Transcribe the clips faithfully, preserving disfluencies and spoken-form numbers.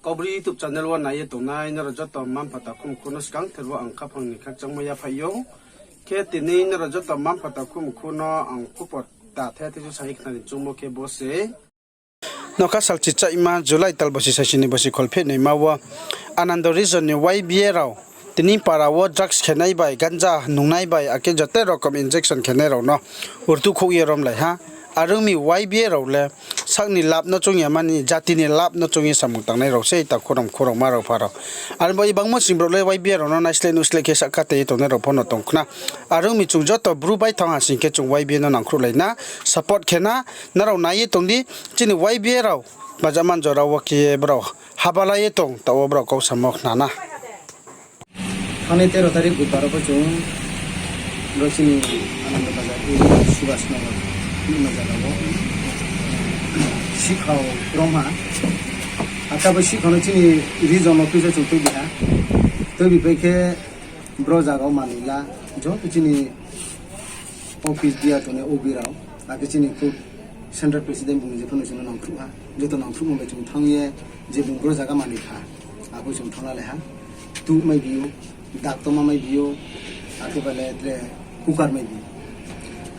Kaubru YouTube channel wo nai ye tongnai nrao joto mma mpha takhu mkhu no skangther wo ang khaphang ni khakchangmo yaphaih ou. Khe tini nrao joto mma mpha takhu mkhu no ang khupor ta the theisu sa ye khnari choungmo khe bo se. Nokha salchi chaima July tal bosi saisi ni bosi kholphehnoima wo Anando region ni Y B A rao tini para wo drugs khenai bai, ganja nungnai bai, akhe joto rokom injection khenai rao no rtuhkhouh ye romlai ha. Are ong mi Y B A rao le sak ni lab no choung ya mani, jati ni lab no choung ye samung tangnai rao se, takhu rao mkhu rao ma rao pha rao. Are bo bangmo sing brouh le Y B A rao no naisleh nuhsleh khe sahka tei ye tongnai rao pho no tong khna. Are ong mi chung joto Bru bai thanng ha sing khe chung Y B A no nangkhruhlai na, support khe na, nrao nai ye tong di, chini Y B A rao baja man jora wo khe ye brao habalai ye tong, taoh wo brao kau samo khna na. Thanngnai tero tarik budbar wo pho chung bro chini Anando Bazar area Subhas Nagar hingma zaga wo sikhao kromha. Ata bo sikhao no chini region office wo chung tuibi ha. Tuibi pai khe bro zaga wo manoi la, joto chini office dia tongnai O B rao, akhe chini central president bung ni je phano chung no nangkhruh ha, joto nangkhruhmo bai chung thanng ye je bung bro zaga manoi kha, abo chung thanng lalai ha. Tuh mai bi ou, daktoma mai bi ou, akhe bale tre cooker mai bi ou.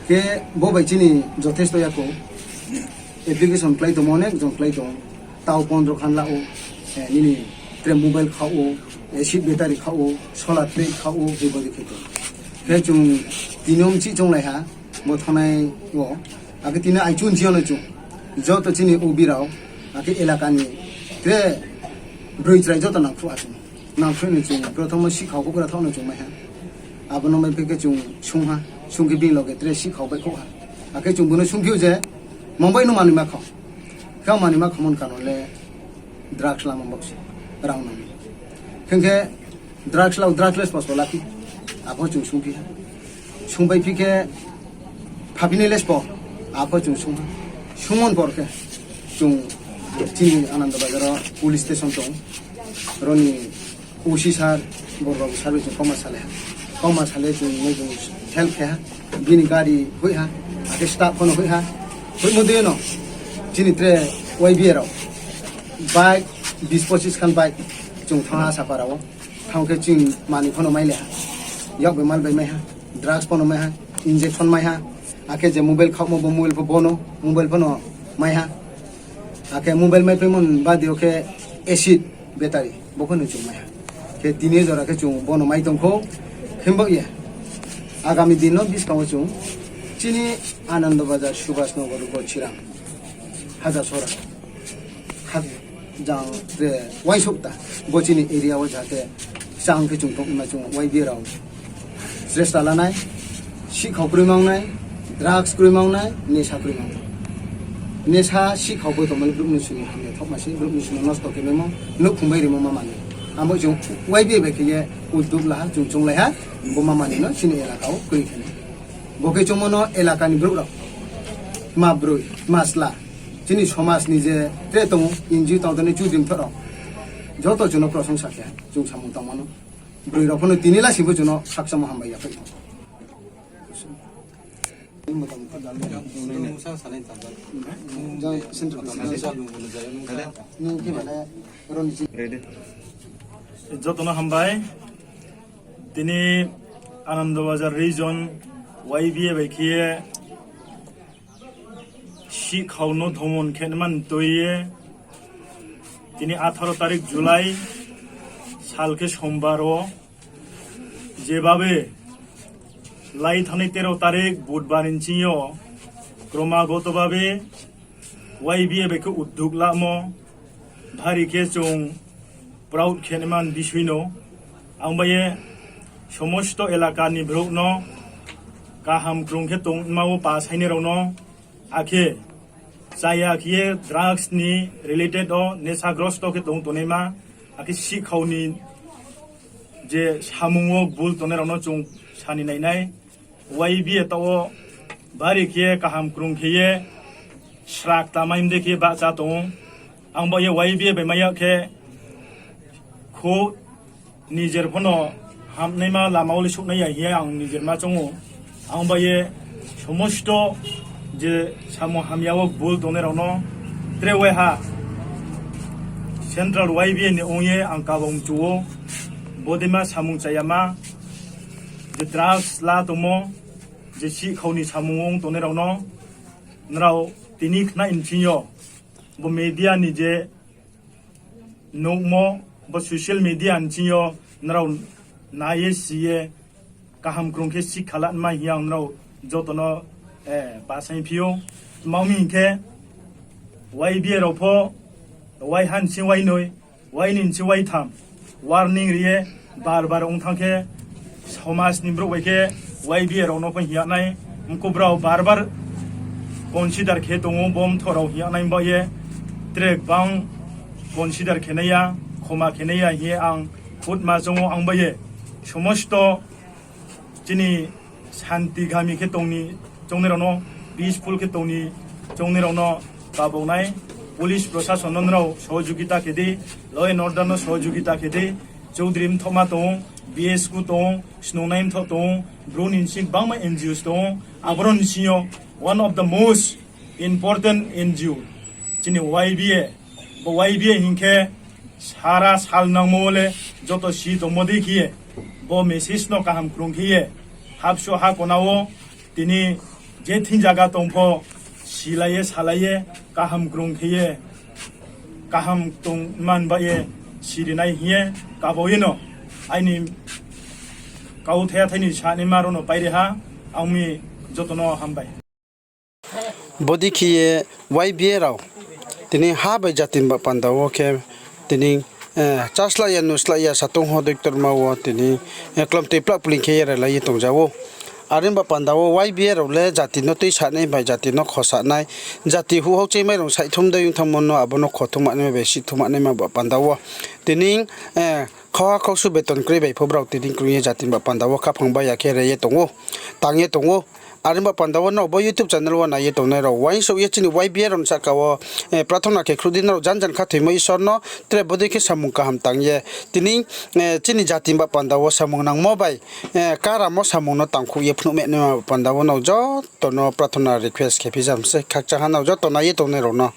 Khe bo bai chini jothesto ya kho, application klái tongmo onek jon klái tong, tau pondro khan la ou, nini tre mobile khaoh ou, acid battery khaoh ou, solar plate khaoh ou, bebodei khe tong. Khe chung tini yo mchih chounglai ha, bo thanngnai wo. Akhe tini aichu nchi yo no chung joto chini O B rao, akhe elaka ni tre broi chrai joto nangkhruh ha chung. Nangkhruh ni chung prothom wo sikhao phuhgra thaoh no chung mai ha. Abo no mai phi khe chung sung ha, sung khe bini loge tre sikhao baihkhouh ha. Akhe chung bung no sungphi ou je, mangbai no manoi ma khao. Khe manoi ma khamo ni karon le drugs lamo baoh se, rang nang. Khe khe drugs lau, drugs le spo spo la phi. Apho chung sungphi ha. Sungpai phi khe phaphinai le spo, apho chung sung ha. Sungmo ni por khe chung chini Anando Bazar wo police station tong, aro ni O C sir, Borbabu sir bai chung kauma salai ha. Kauma salai chung no chung help khe ha. Bini gari hoih ha, akhe staff pho no hoih ha. Hoihmo dei no chini tre Y B A rao bike bis pochis khan bike chung thanng ha Asapara wo. Thanng khe chini manoi pho no mailai ha. Yak bai mal bai mai ha, drugs pho no mai ha, injection mai ha. Akhe je mobile khaohmo bo mobile pho bo no, mobile pho no mai ha. Akhe mobile maipaimo ni bade wo khe acid battery bo pho no chung mai ha. Khe tini jora khe chung bo no mai tong kho. Himba ye agami din no buskang wo chung chini Anando Bazar, Subhas Nagar, Gochiram, Hajasora, ha, jang tre uaingsouh ta, bo chini area wo jate chang khe chung tongma chung Y B A rao chesta la nai, sihkhao kroi ma ong nai, drugs kroi ma ong nai, nesa kroi ma ong nai. Nesa sihkhao bo tongmani brouh mnusu ni hamya thaohma se, brouh mnusu no nosto khe maimo, nouhkhong bai rimo ma manoi. Abo chung Y B A bai khe ye uddog la ha, chung chounglai ha, bo ma manoi no chini elaka wo kroi khe nai. Bo khe chungmo no elaka ni brouh rao, ma broi, ma sla, chini somaj ni je tre tong ou, N G O tang tongnai chudri mthoh rao, joto chung no prosongsa khe chung samung tangmo no. Broi rao pho no tini lasing pho chung no khakchangmo hambai ya phai. Joto no hambai. Tini Anando Bazar region Y B A bai khe ye sihkhao no dhomon khe man tui ye tini atharo tarik July sal khe sombar wo je babe lai thanngnai tero tarik budbar ni ching yo kromagoto babe Y B A bai khe uddog lamo bari khe chung proud khe man bisoi no. Ang bai ye somosto elaka ni brouh no kaham krung khe tongma wo pa sainai rao no, akhe chaya khe ye drugs ni related wo nesagrosto khe tong tongnaima, akhe sihkhao ni je samung wo bul tongnai rao no chung sani nainai. Y B A taoh wo bari khe kaham krung khe ye srak tamai mde khe bahcha tong ou. Ang bai ye Y B A bai mai ya khe kho nijer pho no hamnaima lama wo le souhnai ya hing ye ang nijer ma choung ou. Ang bai ye somosto je samung hamya wo bul tongnai rao no tre waiha Central Y B A ni ong ye ang kabang mchu ou, bodei ma samung chayama, je drugs la tongmo, je sihkhau ni samung ong tongnai rao no, nrao tini khna ni bsing yo, bo media ni je nuhmo, bo social media ni bsing yo nrao nai ye si ye kaham krung khe sikha lanma hing ye ang nrao joto no basaingphi ou. Tma hing khe, Y B A rao pho waiha ni sing wainoi, wai ni sing waitham warning ri ye bar bar ong thanng khe, somaj ni brouh bai khe Y B A rao no pho hing ya nai, mkhu brao bar bar consider khe tong ou, bo mthoh rao hing ya nai ba ye, tre gbang consider khe nai ya, khoma khe nai ya hing ye ang khutma choung ou. Ang ba ye somosto chini santi gami khe tong ni choungnai rao no, peaceful khe tong ni choungnai rao no kabau nai, police prosason no nrao sohojogita khe di, law and order no sohojogita khe di. Choudri mthohma tong ou, B S K tong ou, snungnai mthoh tong ou, Bru ni bsing gbangma N G Os tong ou, aboro ni bsing yo one of the most important N G O chini Y B A. Bo Y B A hing khe sara sal nangmo le joto si tongmo dei khe ye, bo message no kaham krung khe ye, hapsuh ha kona wo tini je thing zaga tong pho, silai ye, salai ye, kaham krung khe ye, kaham tong man ba ye, sirinai hing ye, kabau ye no aini kauthai thai ni sanaima rao no pairi ha, ang mi joto no hambai. Bodei khe ye Y B A rao tini ha bai jati ni ba panda wo khe tini, cháslai ya, nuhslai ya, satung ho doiktorma wo tini, klomtoi plah pling khe ye relai ye tongja ou. Are ni ba panda wo Y B A rao le jati no tuisanai bai jati no khosanai, jati huh hao chingmai rao saihthum dei ong thanngmo no abo no khothum manaima bai sihthu manaima ba panda wo tini, khauha khausu beton kroi bai pho brao tini krung ye jati ni ba panda wo khaphang bai ya khe re ye tong ou, tang ye tong ou. Are ni ba panda wo nrao bo YouTube channel wo nai ye tongnai rao uaingsouh ye chini Y B A rao ni sahka wo prathona khe khruh di, nrao jan jan khathoimo Isor no, tre bodei khe samung kaham tang ye tini chini jati ni ba panda wo samung nangmo bai karamo samung no tangkhuh ye phnuh manaima ba panda wo nrao joto no prathona request khe phi jam se khakchang ha nrao joto nai ye tongnai rao no.